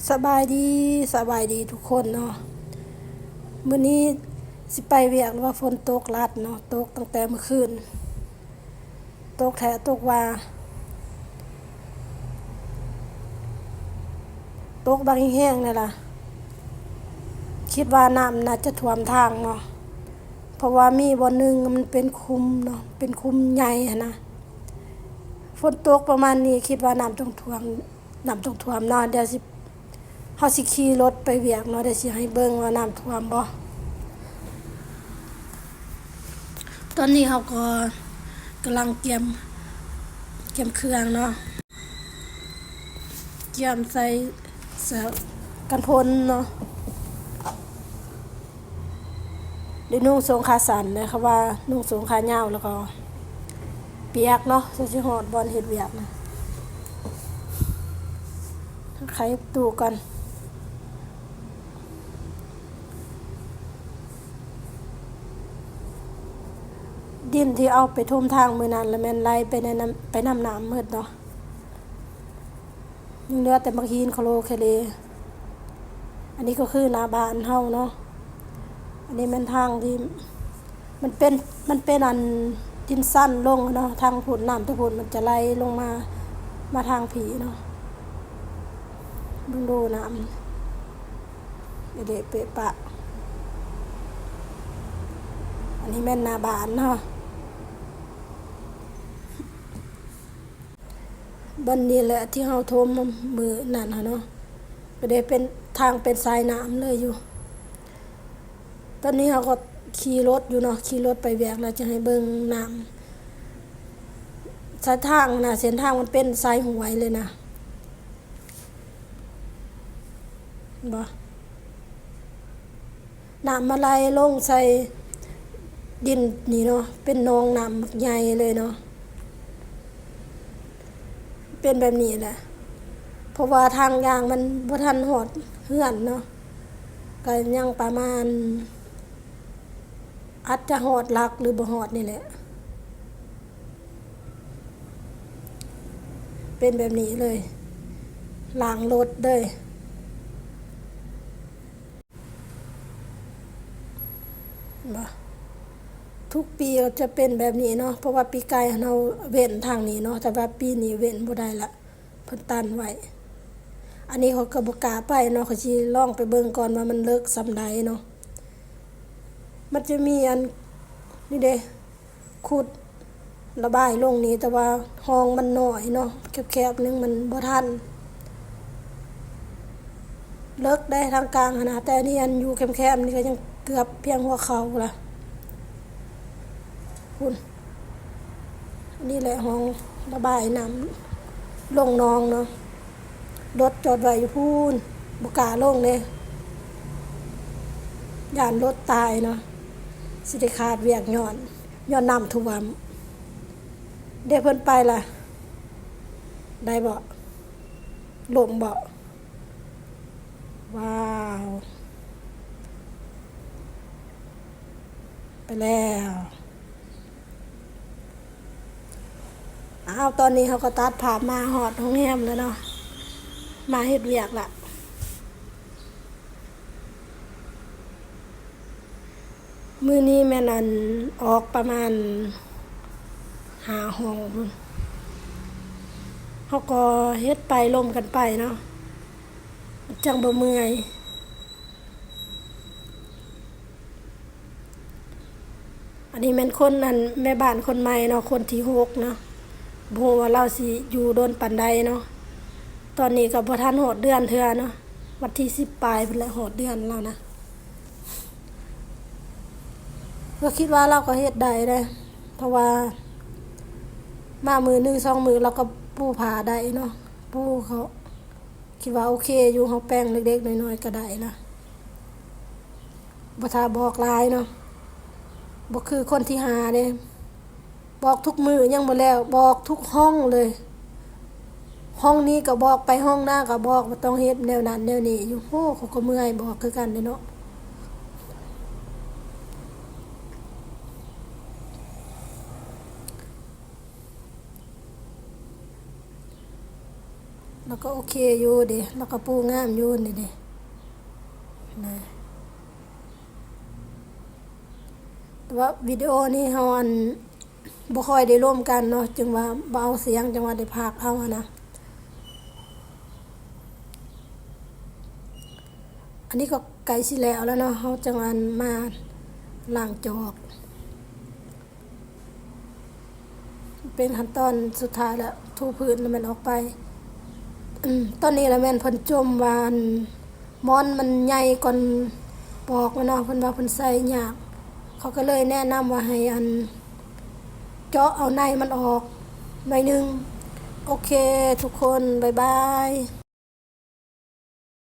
ສະບາຍດີ, ສະບາຍດີທຸກຄົນເນາະ. ມື້ນີ້ຊິໄປວຽກ ແຕ່ວ່າຝົນຕົກລັດເນາະ, ຕົກຕັ້ງແຕ່ມື້ຄືນ, ຕົກແທ້ຕົກວ່າ, ຕົກບັກແຮງໆ ນີ້ລະ. ຄິດວ່ານ້ຳໜ້າຈະຖ້ວມທາງເນາະ, ເພາະວ່າມີບ່ອນໜຶ່ງມັນເປັນຂຸມເນາະ, ເປັນຂຸມໃຫຍ່ຫັ້ນນະ. ຝົນຕົກປະມານນີ້ ຄິດວ່ານ້ຳຕ້ອງຖ້ວມ, ນ້ຳຕ້ອງຖ້ວມເນາະ. ດຽວຊິ ເຮົາຊິຂີ່ລົດໄປວຽກເນາະ, ດຽວຊິໃຫ້ເບິ່ງວ່ານ້ຳຖ້ວມບໍ່. ຕອນນີ້ເຮົາກໍກຳລັງກຽມ, ກຽມເຄື່ອງເນາະ, ກຽມໃສ່ເສື້ອກັນຝົນເນາະ. ໄດ້ນຸ່ງໂສ້ງຂາສັ້ນເດ້, ເພາະວ່ານຸ່ງໂສ້ງຂາຍາວແລ້ວກໍປຽກເນາະ. ຊິຮອດບ່ອນເຮັດວຽກນະ, ໄຂຕູ້ກ່ອນ. ດິນທີ່ເອົາໄປຖົມທາງມື້ນັ້ນລະແມ່ນໄຫຼໄປໃນນ້ຳ, ໄປນຳນ້ຳໝົດເນາະ. ຍັງເຫຼືອແຕ່ໝາກຫີນຄະໂລຄະເລ. ອັນນີ້ກໍຄືໜ້າບ້ານເຮົາເນາະ. ອັນນີ້ແມ່ນທາງທີ່ມັນເປັນ, ມັນເປັນອັນດິນຊັນລົງເນາະ, ທາງພຸ້ນ ນ້ຳແຕ່ພຸ້ນມັນຈະໄຫຼລົງມາ, ມາທາງພີ້ເນາະ. ເບິ່ງດູນ້ຳ ເອເດະເປະປະ. ອັນນີ້ແມ່ນໜ້າບ້ານເນາະ. ບ່ອນນີ້ແຫຼະທີ່ເຮົາຖົມມື້ນັ້ນຫັ້ນເນາະ, ກໍໄດ້ເປັນທາງເປັນສາຍນ້ຳເລີຍຢູ່. ຕອນນີ້ເຮົາກໍຂີ່ລົດຢູ່ເນາະ, ຂີ່ລົດໄປວຽກແລ້ວຈະໃຫ້ເບິ່ງນ້ຳ. ສາຍທາງນະ, ເສັ້ນທາງມັນເປັນສາຍຫ້ວຍເລີຍນະ. ເຫັນບໍ່? ນ້ຳມາໄຫຼລົງໃສ່ດິນນີ້ເນາະ, ເປັນໜອງນ້ຳບັກໃຫຍ່ເລີຍເນາະ, ເປັນແບບນີ້ແຫຼະ. ເພາະວ່າທາງຢ່າງມັນບໍ່ທັນຮອດເຮືອນເນາະ, ກໍຍັງປະມານ ອາດຈະຮອດຫຼັກຫຼືບໍ່ຮອດນີ້ແຫຼະ. ເປັນແບບນີ້ເລີຍ, ລ້າງລົດເລີຍ. ເຫັນບໍ່? ທຸກປີກໍຈະເປັນແບບນີ້ເນາະ, ເພາະວ່າປີກາຍເຮົາເວັ້ນທາງນີ້ເນາະ, ແຕ່ວ່າປີນີ້ເວັ້ນບໍ່ໄດ້ລະ, ເພິ່ນຕັນໄວ້. ອັນນີ້ຂ້ອຍກໍບໍ່ກ້າໄປເນາະ, ຂ້ອຍຊິລອງໄປເບິ່ງກ່ອນວ່າມັນເລິກສ່ຳໃດເນາະ. ມັນຈະມີອັນນີ້ເດ້, ຂຸດລະບາຍລົງນີ້, ແຕ່ວ່າຮ່ອງມັນນ້ອຍເນາະ, ແຄບໆໜຶ່ງມັນບໍ່ທັນ. ເລິກໄດ໋ທາງກາງຫັ້ນນະ, ແຕ່ອັນນີ້ອັນຢູ່ແຄບໆນີ້ກໍຍັງເກືອບພຽງຫົວເຂົ່າລະ. ພຸ້ນ, ອັນນີ້ແຫຼະຮ່ອງລະບາຍນ້ຳລົງໜອງເນາະ. ລົດຈອດໄວ້ຢູ່ພຸ້ນ, ບໍ່ກ້າລົງເດ້, ຢ້ານລົດຕາຍເນາະ, ຊິໄດ້ຂາດວຽກຍ້ອນ, ຍ້ອນນ້ຳຖ້ວມ. ເດ້ ເພິ່ນໄປລະ, ໄດ້ບໍ່? ລົ້ມບໍ່? ວ້າວ, ໄປແລ້ວ. ອ້າວ, ຕອນນີ້ເຮົາກໍຕັດພາບມາຮອດໂຮງແຮມແລ້ວເນາະ, ມາເຮັດວຽກລະ. ມື້ນີ້ແມ່ນອັນອອກປະມານຫ້າຫ້ອງພຸ້ນ, ເຮົາກໍເຮັດໄປລົມກັນໄປເນາະ, ມັນຈັ່ງບໍ່ເມື່ອຍ. ອັນນີ້ແມ່ນຄົນ ອັນ ແມ່ບ້ານຄົນໃໝ່ເນາະ, ຄົນທີຫົກເນາະ, ບໍ່ຮູ້ວ່າລາວຊິຢູ່ດົນປານໃດເນາະ. ຕອນນີ້ກໍບໍ່ທັນຮອດເດືອນເທື່ອເນາະ, ວັນທີສິບປາຍພຸ້ນແຫຼະຮອດເດືອນລາວນະ. ກໍຄິດວ່າລາວກໍເຮັດໄດ້ເດ້, ເພາະວ່າມາມື້ໜຶ່ງສອງມື້ລາວກໍປູຜ້າໄດ້ເນາະ, ປູເຂົາ. ຄິດວ່າໂອເຄຢູ່, ເຮົາແປງເລັກໆນ້ອຍໆກໍໄດ້ລະ, ບໍ່ຖ້າບອກຫຼາຍເນາະ, ບໍ່ຄືຄົນທີຫ້າເດ້, ບອກທຸກມື້ຍັງບໍ່ແລ້ວ, ບອກທຸກຫ້ອງເລີຍ, ຫ້ອງນີ້ກໍບອກໄປ, ຫ້ອງໜ້າກໍບອກວ່າຕ້ອງເຮັດແນວນັ້ນແນວນີ້ຢູ່. ໂອ້ ເຂົາກໍເມື່ອຍບອກຄືກັນເດ້ເນາະ. ແລ້ວ ກໍໂອເຄຢູ່ເດ ແລ້ວກໍປູງາມຢູ່ນີ້ເດ ນະ. ແຕ່ວ່າວິດີໂອນີ້ເຮົາ ອັນ ບໍ່ຄ່ອຍໄດ້ລົມກັນເນາະ ຈຶ່ງວ່າບໍ່ເອົາສຽງ ຈຶ່ງວ່າໄດ້ພັກເອົາຫັ້ນນະ. ອັນນີ້ກໍໃກ້ຊິແລ້ວແລ້ວເນາະ ເຮົາຈັ່ງ ອັນ ມາລ້າງຈອກ. ເປັນຂັ້ນຕອນສຸດທ້າຍແລ້ວ ຖູພື້ນແລ້ວແມ່ນອອກໄປ. ອືມ ຕອນນີ້ລະແມ່ນເພິ່ນຈົ່ມວ່າ ອັນ ໝອນມັນໃຫຍ່ກ່ອນປອກແມ່ນເນາະ ເພິ່ນວ່າເພິ່ນໃສ່ຍາກ. ເຂົາກໍເລີຍແນະນຳວ່າໃຫ້ ອັນ ເຈາະເອົາໃນມັນອອກໜ້ອຍໜຶ່ງ. ໂອເຄທຸກຄົນ ບາຍບາຍ.